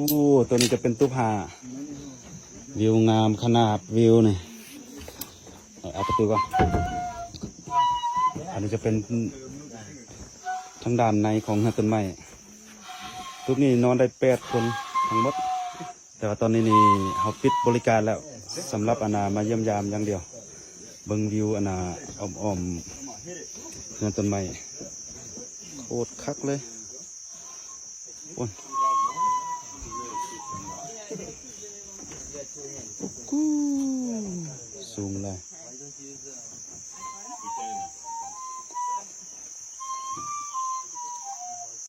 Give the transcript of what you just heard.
ໂອ້ ຕົວນີ້ຈະເປັນຕູບຫ້າ ວິວງາມຂະໜາດ ວິວນີ້. ເອີ ເອົາປະຕູກ່ອນ. ອັນນີ້ຈະເປັນທາງດ້ານໃນຂອງເຮືອນຕົ້ນໄມ້. ຕູບນີ້ນອນໄດ້ແປດຄົນທັງໝົດ. ແຕ່ວ່າຕອນນີ້ນີ້ເຮົາປິດບໍລິການແລ້ວ ສຳລັບອັນນ່າມາຢ້ຽມຢາມຢ່າງດຽວ ເບິ່ງວິວອັນນ່າອ້ອມໆເຮືອນຕົ້ນໄມ້ ໂຄດຄັກເລີຍ. ໂອ້ຍ ກູ ສູງຫຼາຍ.